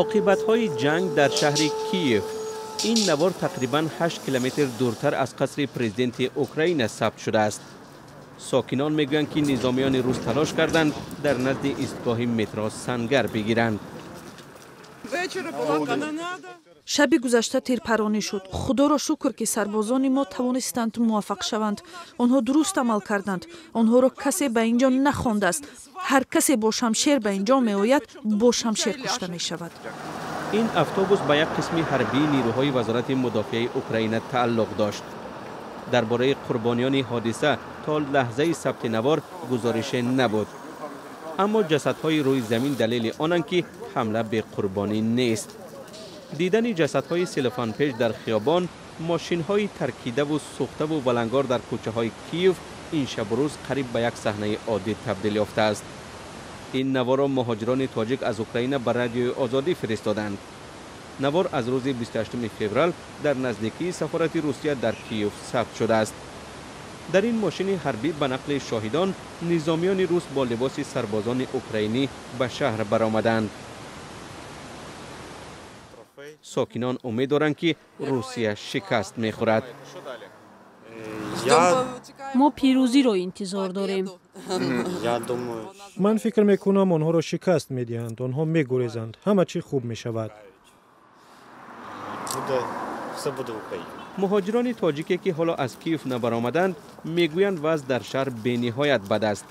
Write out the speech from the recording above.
Оқибатҳои ҷанг дар шаҳри Киев. Ин навор тақрибан 8 километр дуртар аз қасри президенти Украина сабт шудааст. Сокинон мегӯянд, ки низомиёни рус талош карданд дар назди истгоҳи метро сангар бигиранд. Шаби гузашта тирпаронӣ шуд. Худоро шукр, ки сарбозони мо тавонистанд муваффақ шаванд. Онҳо дуруст амал карданд. Онҳоро касе ба ин ҷо нахондааст. Ҳар касе бо шамшер ба ин ҷо меояд, бо шамшер кушта мешавад. Ин автобус ба як қисми ҳарбии нирӯҳои Вазорати мудофиаи Украина тааллуқ дошт. Дар бораи қурбониёни ҳодиса то лаҳзаи сабти навор гузорише набуд, аммо ҷасадҳои рӯи замин далели онанд, ки ҳамла беқурбонӣ нест. Дидани ҷасадҳои селофанпеч дар хиёбон, мошинҳои таркидаву сӯхтаву валангор дар кӯчаҳои Киев ин шабу рӯз қариб ба як саҳнаи оддӣ табдил ёфтааст. Ин наворро муҳоҷирони тоҷик аз Украина ба Радиои Озодӣ фиристоданд. Навор аз рӯзи 28 феврал дар наздикии сафорати Русия дар Киев сабт шудааст. Дар ин мошини ҳарбӣ, ба нақли шоҳидон, низомиёни рус бо либоси сарбозони украинӣ ба шаҳр баромаданд. Сокинон умед доранд, ки Русия шикаст мехӯрад. Мо пирӯзиро интизор дорем. Ман фикр мекунам, онҳоро шикаст медиҳанд, онҳо мегурезанд, ҳама чӣ хуб мешавад. Муҳоҷирони тоҷике, ки ҳоло аз Киев набаромаданд, мегӯянд, вазъ дар шаҳр бениҳоят бад аст.